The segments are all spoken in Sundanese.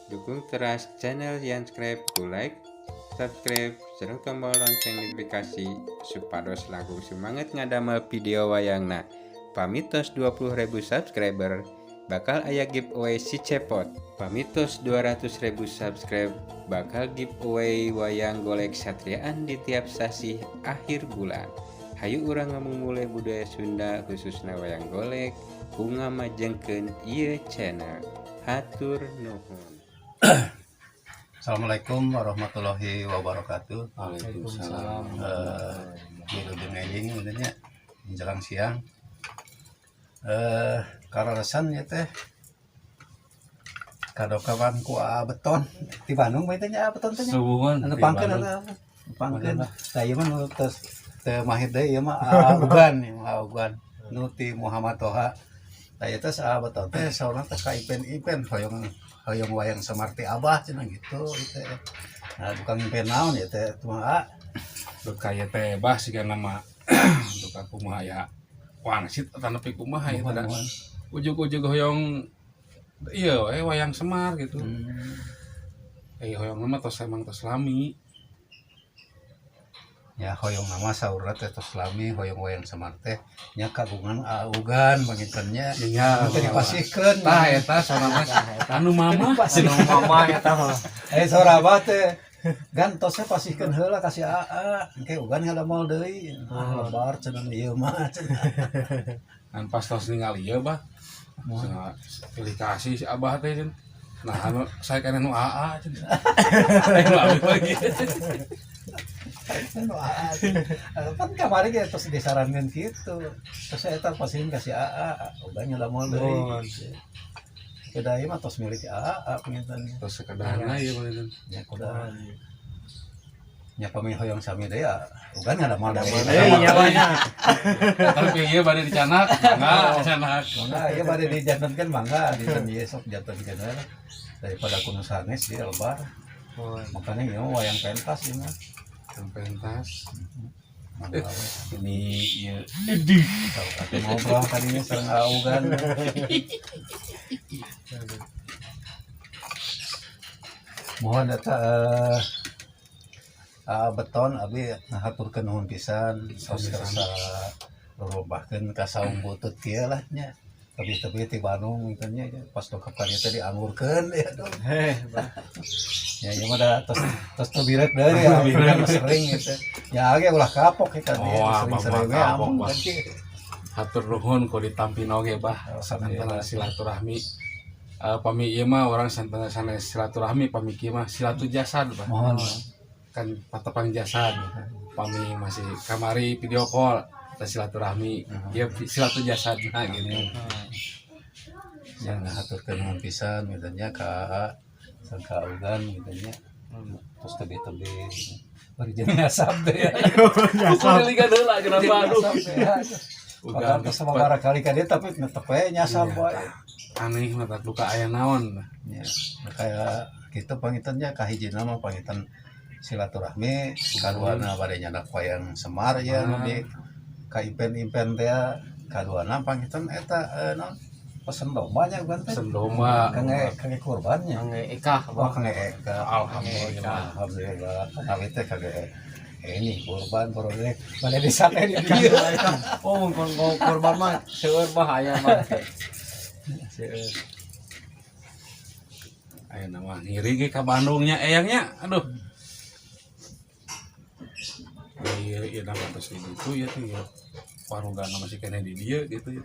Dukung teras channel Yanscribe ku like, subscribe, sareng tombol lonceng notifikasi supados langkung semangat ngadamel video wayangna. Pamitos 20.000 subscriber bakal aya giveaway si cepot. Pamitos 200.000 subscribe bakal giveaway wayang golek satriaan di tiap sasih akhir bulan. Hayu urang ngamumule budaya Sunda khususna wayang golek ku ngamajengkeun ieu channel. Hatur nuhun. Assalamualaikum warahmatullahi wabarakatuh. Waalaikumsalam. Wilujeng enjing nya, menjelang siang. Kararesan ya teh kadongkapan ku Aa Beton di Bandung bae teh nya, Aa Beton teh nya. Subuhan. Anu pangkeun atuh, pangkeun. Tah, ieu mah nu tos teu mahir deui, ieu mah Aa Ugan, ieu mah Aa Ugan nu ti Muhammad Toha. Tah, ieu teh Aa Beton teh saurna teh ka impen-impen hoyong hoyong wayang Semar ti Abah cenah gitu ieu teh. Nah, tukang impen naon ya teh kumaha? Duka ieu teh, bah, siga nama duka kumaha ya, wangsit atanapi kumaha ya teh, ujug-ujug hoyong iya we wayang Semar gitu. Hoyong mah tos emang tos lami. Ya, hoyong nama saurna teh tos lami hoyong wayang Semar teh nya, kagungan Aa Ugan panginten nya. Nya. Teu dipasihkeun. Tah, eta saurna teh anu mama. Anu mama eta mah. Eh, saur Abah teh gan tosnya pasihkeun heula ka si Aa, engke Ugan ngadamel deui. Ah, lebar cenah ieu mah cenah. Kan pas tos ningali ieu, bah, cenah pilih kasih si Abah teh cenah. Nah, anu saya kan anu Aa cenah. Nu abi lagi. Anu Aa kan kamari ge tos disarankeun kitu, terus eta pasihin ka si Aa, Ugan ngadamel deui. Beda ieu mah tos milik Aa panginten. Tos sekedarna ieu mah cenah. Nya, kuda nya pami hoyong sami deui ya Ugan ngadamel deui. Deui nya banyak. Tapi ieu bade dicanak, mangga dicanak. Mangga ieu bade dijantenkeun, mangga dinten ieu sok jantenkeun we lah. Daripada kudu sanes di lebar. Makanya ieu mah wayang pentas ieu mah. Yang pentas. Mangga we. Ini ieu. Idih. Tahu atuh ngobrol tadinya sareng Aa Ugan. Mohon eta Aa Beton, abi ngahaturkeun nuhun pisan tos kersa rorobahkeun ka saung butut kieu lah nya. Tebih-tebih ti Bandung gitu nya, pas dongkap ka dieu teh dianggurkeun ya aduh. Heh, bah. Ya, ieu mah da tos tos teu birek deui ya, abi kan sering gitu. Ya ge ulah kapok ya kan Oh, sering-sering we abah mah kapok, amung Bah. kan kieu. Hatur nuhun ku ditampi oge, bah. Alhamdulillah. Santana silaturahmi. Pami ieu mah orang santana sanes silaturahmi, pami kieu mah silatu jasad, bah. Mohon. Kan patepang jasad. Pami masih kamari video call kita silaturahmi. Ieu silatu jasad nah gitu. Ya, ngahaturkeun nuhun pisan gitu nya ka Aa sareng ka Ugan gitu nya. Terus tebih-tebih bari jeung nyasab teh ya. Nyasab. Heula kenapa aduh. Nyasab teh ya. Padahal tos sababaraha kali ka dieu tapi netep we nyasab Iya, wae. Aneh mah duka aya naon. Ya, kayak gitu panginten nya, kahijina mah panginten silaturahmi, kaduana bade nyandak wayang Semar ya nu di ka impen-impen teh, kaduana panginten eta naon, pesen domba nya Ugan teh. Pesen domba. Kangge kangge kurbannya. Kangge Eka, Oh, bah. kangge Eka. Alhamdulillah. Alhamdulillah. Kami teh kangge ini kurban proyek bade disate di dieu. Oh, mun kurban mah seueur, bah, aya mah. Seueur. Aya nama ngiri ge ka Bandungnya eyangnya. Aduh. Iya, iya, nama tos di ditu ya tuh ya. Warungana masih keneh di dieu gitu ya.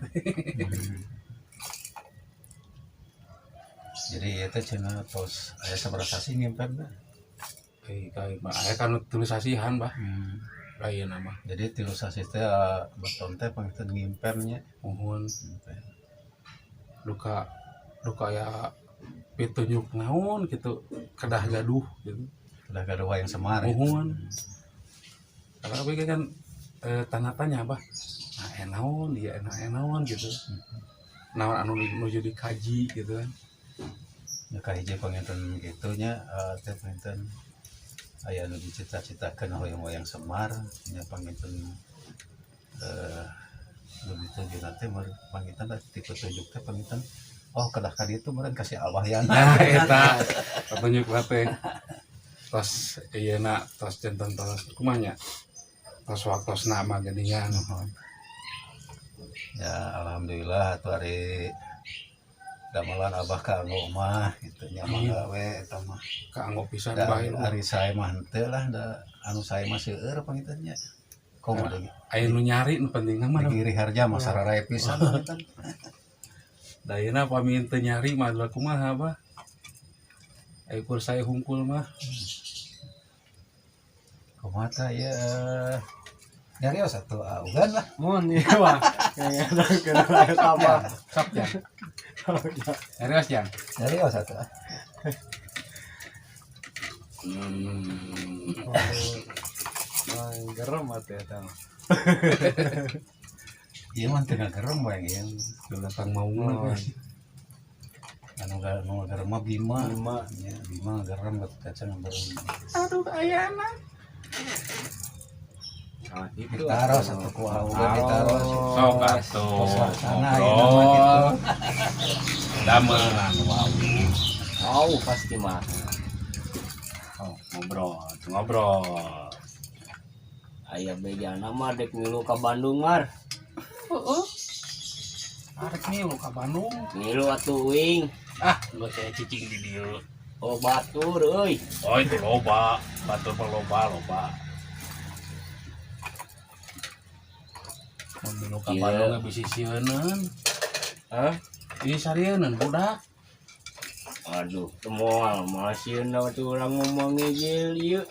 Jadi ieu teh cenah tos aya sabaraha sasih ngimpen teh? Eh, kayak mah aya kan tulis sasihan, bah. Aya nama. Jadi 3 sasih teh Beton teh panginten ngimpen nya. Mohon duka duka ya pitunjuk naon gitu kedah gaduh gitu. Udah gaduh wayang Semar gitu. Mohon karena abi kan tanda tanya, bah, nah naon dia enak naon gitu, naon anu nuju dikaji gitu kan. Ya, kahiji panginten kitu nya, teh panginten aya nu dicita-citakeun hoyong wayang Semar nya, panginten nu ditujuna teh panginten ti petunjuk teh panginten Oh, kedah ka ditu meureun kasih Abah Yan. Nah, eta petunjuk lah teh. Tos ieu na tos janten tos kumaha nya? Tos waktosna mah geuningan. Ya, alhamdulillah atuh ari damelan Abah ka anggo mah gitu nya, mangga we eta mah. Kaanggo pisan Da, bae. ari sae mah henteu lah, da anu sae mah seueur panginten nya. Komo deui Aya nu nyari nu pentingna mah. di Giri Harja mah sararae pisan panginten. Da ayeuna pami teu nyari mah adalah kumaha, Bah? Aya kur sae hungkul mah. Kumaha tah ieu nyarios atuh ugan lah. Mun ieu mah. Kena eta mah. Sok jang. Serius jang. Nyarios atuh ah. Wah, gerem atuh eta mah. Ieu mah teu ngagerem we ieu. Datang maungna. Oh. Anu nu ngagerem mah Bima. Bima. Ya, Bima ngagerem Gatot Kaca ngagerem. Aduh ayana. Nah, itu. Ditaros atuh ku ugan ditaros. Sok atuh. Tos laksana ayeuna mah kitu. Ngobrol. Damelan wow. Oh, pasti mah. Oh, ngobrol, ngobrol. Aya bejana mah dek ngilu ka Bandung mar. Arek milu ka Bandung. Ngilu atuh uing. Ah, geus saya cicing di dieu. Oh batur euy. Oh, itu loba, batur mah loba, loba. Mun milu ka Iya. Bandung ge bisi sieuneun. Hah? Ini sarieuneun budak. Aduh, teu moal moal sieun atuh urang ngomong ngejel ieu.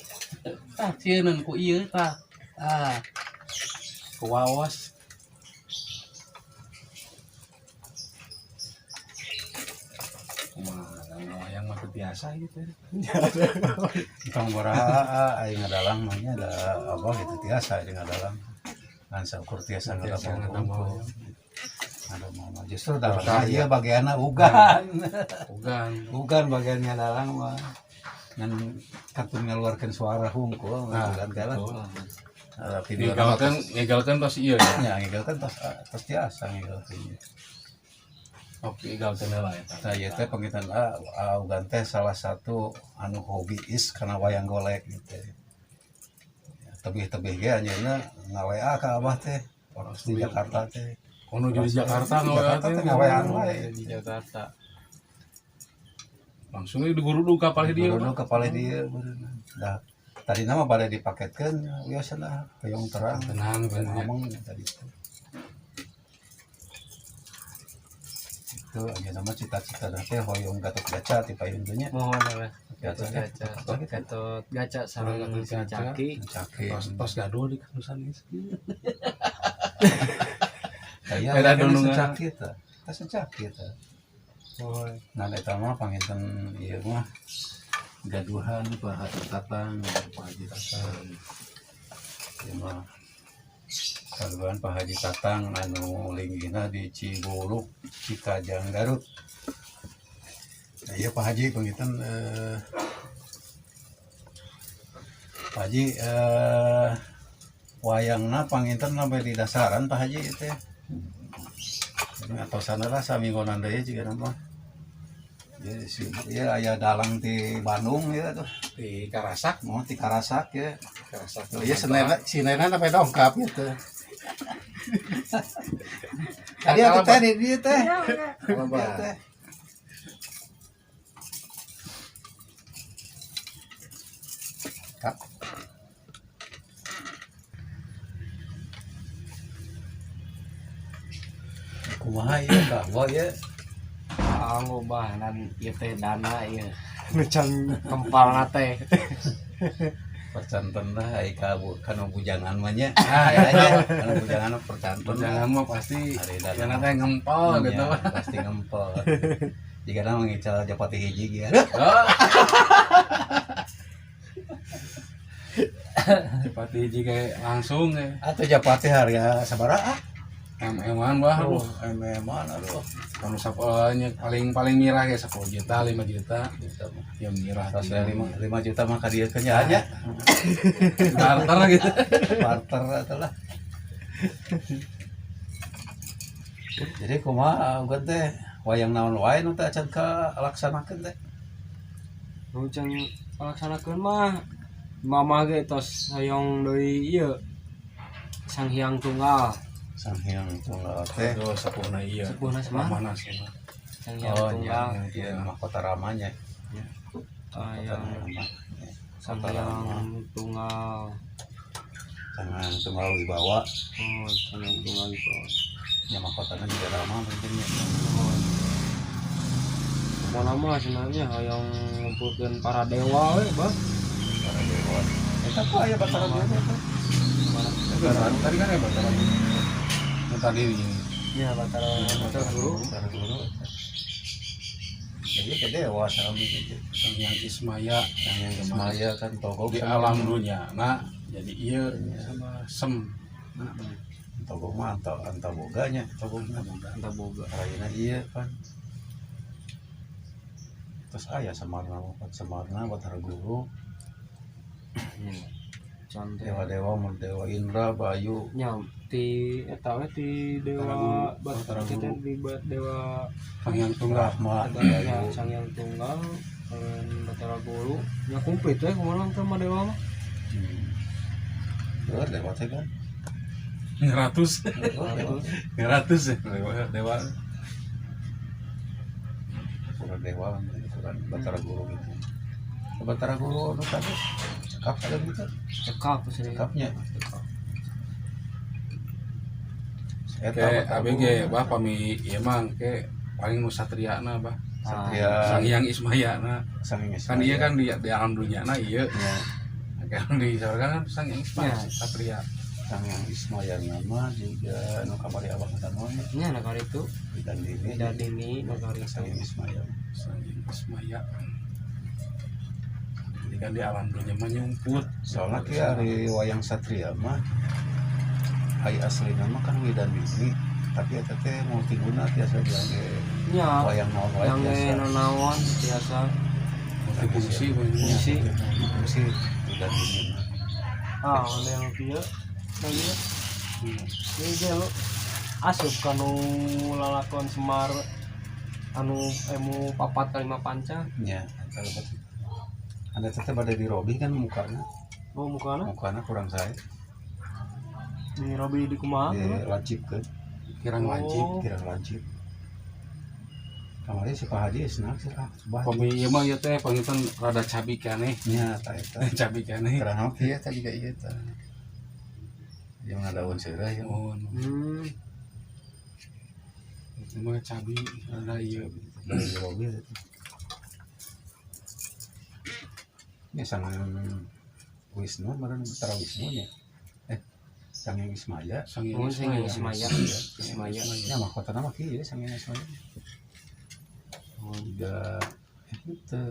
Tah sieuneun ku ieu tah. Ah. Ku waos. Kumaha wayang mah teu biasa gitu. Tong baraha aing ngadalang mah nya da abah gitu tiasa aing ngadalang. Ngan saukur tiasa Tiasa ngadamel ngadamel. hungkul. Ngadamel mah justru dalang ieu bagianna ugan. Ugan. Ugan bagian ngadalang mah. Ngan kantun ngaluarkeun suara hungkul Nah, ugan teh lah. betul. Video nama Ngigalkeun ngigalkeun tos ieu ya. nya ngigalkeun tos tos tiasa ngigalkeun. Oke, igalkeun heula eta. Nah, ieu teh panginten ugan teh salah satu anu hobiis kana wayang golek gitu. Tebih-tebih ge anjeunna ngawea ka abah teh orang di Jakarta teh. Kono jadi Jakarta Di ngawean Jakarta teh. teh ngawean wae. Di Jakarta. Langsung di gurudug ka palih dieu. Gurudug ka palih dieu beureunan. Dah tadi nama pada dipaketkeun biasa lah hoyong terang. Tenang bener. Ngomong tadi teh. Itu anjeunna mah cita-cita teh hoyong Gatot Kaca ti payun teh nya. Mohon lah. Gatot Gatot Gaca. Gatot Gaca sareng Gatot Gaca. Caki. Caki. Tos tos gaduh di kanusan geus. Aya Era kan dunungan. secaki teh. Teh secaki teh. Mohon. Nah, eta mah panginten ieu mah gaduhan Pak Haji Tatang, Pak Haji Tatang. Ieu mah gaduhan Pak Haji Tatang anu linggihna di Cibuluk, Cikajang, Garut. Nah, ieu Pak Haji panginten Pak Haji wayangna panginten sampai di dasaran Pak Haji ieu teh. Atosan lah saminggonan deui jiga mah. Ya, si, ya aya dalang di Bandung ya tuh. Di Karasak, Mau di Karasak ya. Karasak. Tuh, ya senena sinena sampai dongkap gitu. Tadi aku teh di dieu teh. Dieu teh. Kak. Kumaha ieu Kak? Wah ieu Anggo bah nan ieu teh dana ieu. Nu can kempalna teh. Percanten lah ai ka kana bujangan mah nya. Ah, ya nya. Kana bujangan mah percanten. Jangan mah pasti Ari dana. jangan teh ngempel gitu. Nya, pasti ngempel. Jika nama ngical japati hiji ge. Oh. Cepat hiji kayak langsung ya. Atau japati harga sabaraha? MM-an bah Aduh, aduh. MM-an aduh. Kalau sapolanya paling paling mirah kayak 10 juta, 5 juta. Gitu mah. Ya mirah. Terus 5 juta mah ka dieu teh nya nya. Barter gitu. Barter atuh lah. Jadi kumaha ugan teh Wayang naon wae nu teh acan kalaksanakeun teh? Nu can kalaksanakeun mah mamah ge tos hoyong deui ieu Sang Hyang Tunggal. Sang Hyang Tunggal teh. Aduh, sepuhna ieu. Sepuhna Semar. Ramana Semar. Sang Hyang Oh Tunggal. iya, iya, mahkota ramanya. Aya Rama. Sang Hyang Tunggal. Sang Hyang Tunggal Wibawa. Oh, Sang Hyang Tunggal itu. Ya, mahkotana juga Rama pentingnya. Oh. Mau nama sebenarnya hoyong ngumpulkeun para dewa we, Bah. Para dewa. Eta kok aya Batara Guru eta? Batara tadi kan ya Batara Guru. Nu tadi ini. Ya, Batara Batara Guru. Batara Guru eta. Jadi ke dewa sami gitu. Sang Hyang Ismaya. Sang Hyang Ismaya kan togog di alam dunia. Nah, jadi ieu sama sem. Togog mah anta antaboganya, togogna. Antaboga. Rayana iya kan. Terus aya Samarna, kan Samarna Batara Guru, Can teh. dewa-dewa mun Dewa Indra, Bayu, Nya ti eta we ti dewa Batara Batara Guru. di dewa Sang Hyang Tunggal. Brahma, ya Bayu. Sang Hyang Tunggal kalian Batara Guru ya komplit we kumaha teh mah dewa mah. Bener dewa teh kan. 100. Bener, dewa. 100 ya dewa. Dewa. Kurang dewa kurang Batara Guru gitu. Batara Guru nu tadi cekap ada gitu. Cekap sih. Cekapnya. Eta Ke Batara ABG Guru. bah pami ieu mah ke paling nu satriana bah. Satria. Sang Hyang Ismaya na. Sang Hyang Kan Ismaya. iya kan di alam dunia na iya. Ya, Kan di surga kan Sang Hyang Ismaya Ya. satria. Sang Hyang Ismaya nama juga nu kamari abah kata naon Nya nah itu dan dini Dini nu itu. Sang Hyang Ismaya. Sang Hyang Ismaya. Jadi kan di alam dunia mah nyumput. Soalnya ki ari wayang satria mah ai aslina mah kan Widandini, tapi eta teh multiguna, tiasa diangge Nya wayang naon wae yang tiasa. naon tiasa. Multifungsi Fungsi. Fungsi Widandini mah. Ah, model kieu. Nah, ieu. Ieu ge lu asup kanu lalakon Semar anu emu papat kalima panca. Nya eta lebet. Anda teh bade dirobih kan mukana. Oh, mukana mukana kurang sae. Di robi di kumaha? Di lancipkeun. Kirang lancip. Oh. Kirang lancip. Kamari si Pak Haji senang sih, ah bah. Pami ieu mah ieu teh panginten rada cabi keneh. Nya ta eta. Cabi keneh. Kurang naon kieu teh juga ieu teh. Yang ngadaun seureuh ya. Oh, itu mah cabi rada ieu. Dirobih itu. Ini Sang Wisnu, meureun Batara Wisnu nya. Eh, Sang Hyang Ismaya. Sang Hyang Oh, Sang Hyang Ismaya. Ismaya. Ismaya. Ya mahkota nama kieu Sang Hyang Ismaya. Oh, juga itu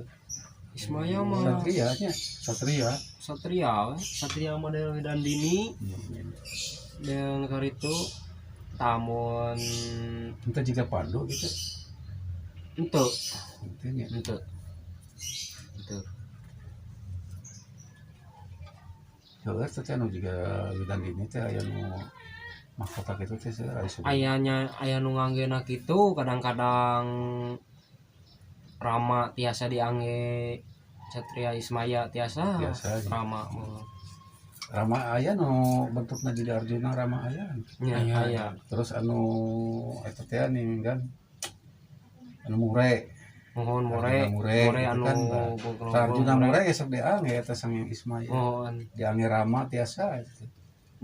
Ismaya mah Satria nya. Satria. Satria we. Satria model Dandini dan karitu tamun. Itu juga Pandu gitu. Ente. Itu nya. Ente ente. Seueur teh anu juga Widandini teh aya nu mahkota kitu teh seueur aya sugan. Ayanya aya nu nganggena kitu, kadang-kadang Rama tiasa diangge Satria Ismaya tiasa. Tiasa, ya. Rama mah. Rama aya nu bentukna jadi Arjuna, Rama aya. Nya Aya. aya. Terus anu eta teh nih kan anu mure. Mohon more. Arjuna Mure, more gitu anu kan, nah. bongkrong- Tah, Arjuna mure gesok diangge eta Sang Hyang Ismaya. Mohon. Diangge Rama tiasa eta.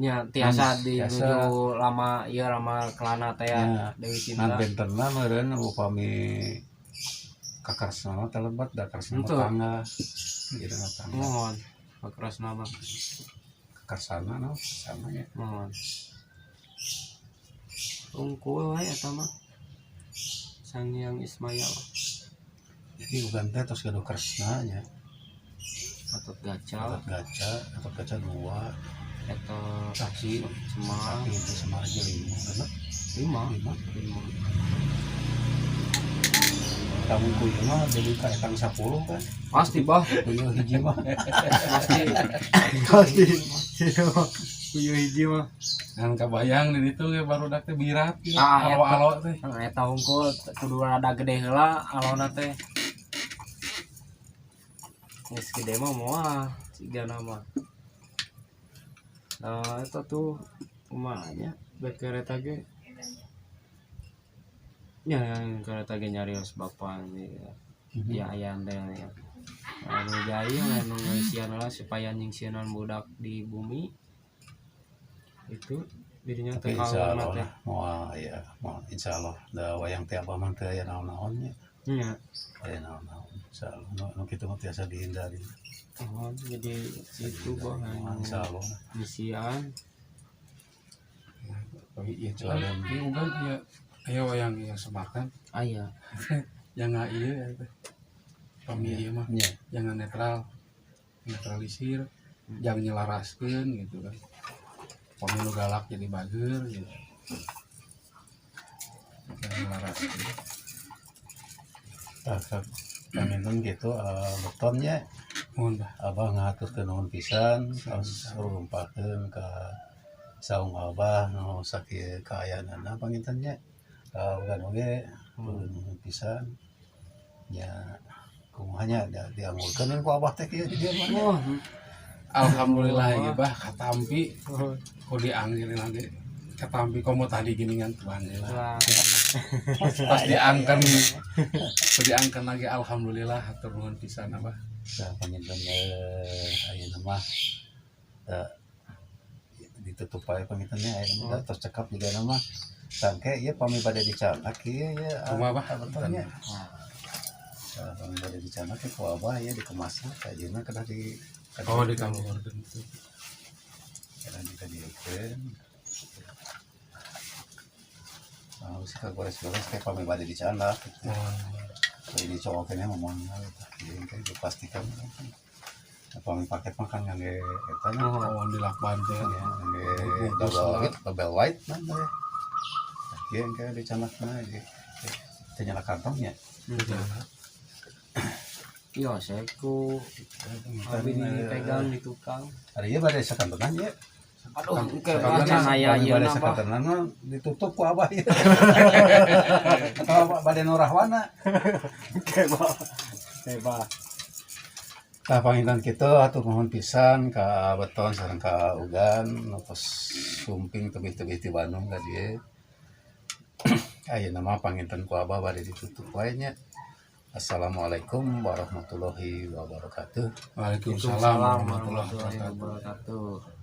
Nya tiasa di Tiasa. nuju lama ieu lama kelana teh ya, Nya. Dewi Ngan Cinta. bentenna meureun upami kakarsana teh lebat da karsana Henteu. tangga. Jadi mah tangga. Mohon pakrasna mah. Kakarsana no sama nya. Mohon unggul we eta mah Sang Hyang Ismaya mah. Jadi ugan teh tos gaduh Kresna nya. Gatot Gacal. Gatot Gaca, Gatot Gaca dua, Eta Saksi, Semar. Sapi itu Semar aja lima, genep, lima. Lima. Lima. Kamu kuyu mah jadi kayak kang 10 kan? Pasti bah. Kuyu hiji mah. Pasti. Pasti. Ku ieu hiji mah. Ngan kabayang di ditu ge barudak teh birat gitu. Ah, eta. Alo-alo teh. Eta hungkul kudu rada gede heula alona teh. Geus gede mah moal cigana mah. Nah, eta tuh kumaha nya bek kereta ge. Ya, yang kereta ge nyarios bapak ya. Ya aya teh ya. Anu jaya anu ngeusian lah supaya nyingsieunan budak di bumi. Itu dirinya Tapi teh insya kalona Allah teh. lah, moal ya, moal insya Allah da wayang teh abah mah teu aya naon-naon nya. Nya. Aya naon-naon insya Allah nu, nu kitu mah tiasa dihindari. Oh, jadi itu bah Moal, insya Allah lah. misian. Tapi ieu Kecuali ieu ugan ieu aya wayang ieu Semar kan. Aya. Yang nggak ieu ya teh. Pami ieu mah nya. jangan netral, netralisir, jangan nyelaraskeun gitu kan. Pami nu galak jadi bager gitu, jangan nyelaraskeun. Tah panginten gitu betonnya. Mohon, Bah. Abah ngahaturkeun nuhun pisan, tos rumpakeun ka saung abah nu sakieu kaayaanana panginten nya. Ka ugan oge nuhun pisan nya, kumaha nya da dianggurkeun ku abah teh kieu di dieu mah nya. Oh, Alhamdulillah ya, Bah, katampi ku dianggirin lagi, katampi komo tadi gini kan tuan lah. lah. Pas diangkan, ku diangkan lagi, alhamdulillah, hatur nuhun pisan, Abah. Nah, panginten ayeuna mah ditutup wae panginten nya, ayeuna mah tos cekap juga mah. Tangke ieu pami bade dicandak ieu ya. Kumaha, Bah? Betul nya. Tah, pami bade dicandak ku abah ieu dikemas ayeuna kedah di Oh, di kaluarkeun. Kedah dikadiekeun. Ah, sih kagores-gores kayak pami bade dicandak gitu. Oh. Ini cowoknya ngomong gitu. Jadi kayak dipastikan. Pami paket mah kan ngangge eta nya. Oh, dilakban teh. Ya, ngangge Bungkus double lah. White, double white mah teh. Ieu engke dicandak mah ieu. Teu nyala kantongnya. Iya, saya ku abi dipegang di tukang. Ari ieu bade sakantenan ye. Aduh, engke Sakantenan. baca saya Pami ieu bade na, Bah. sakantenan mah ditutup ku abah ieu. Atau bade nu rahwana. Engke, Bah. Engke, Bah. Tah, panginten kitu, hatur nuhun pisan ka Beton sareng ka Ugan nu tos sumping tebih-tebih ti Bandung ka dieu. Ayeuna mah panginten ku abah bade ditutup wae nya. Assalamualaikum warahmatullahi wabarakatuh. Waalaikumsalam warahmatullahi wabarakatuh. Wabarakatuh.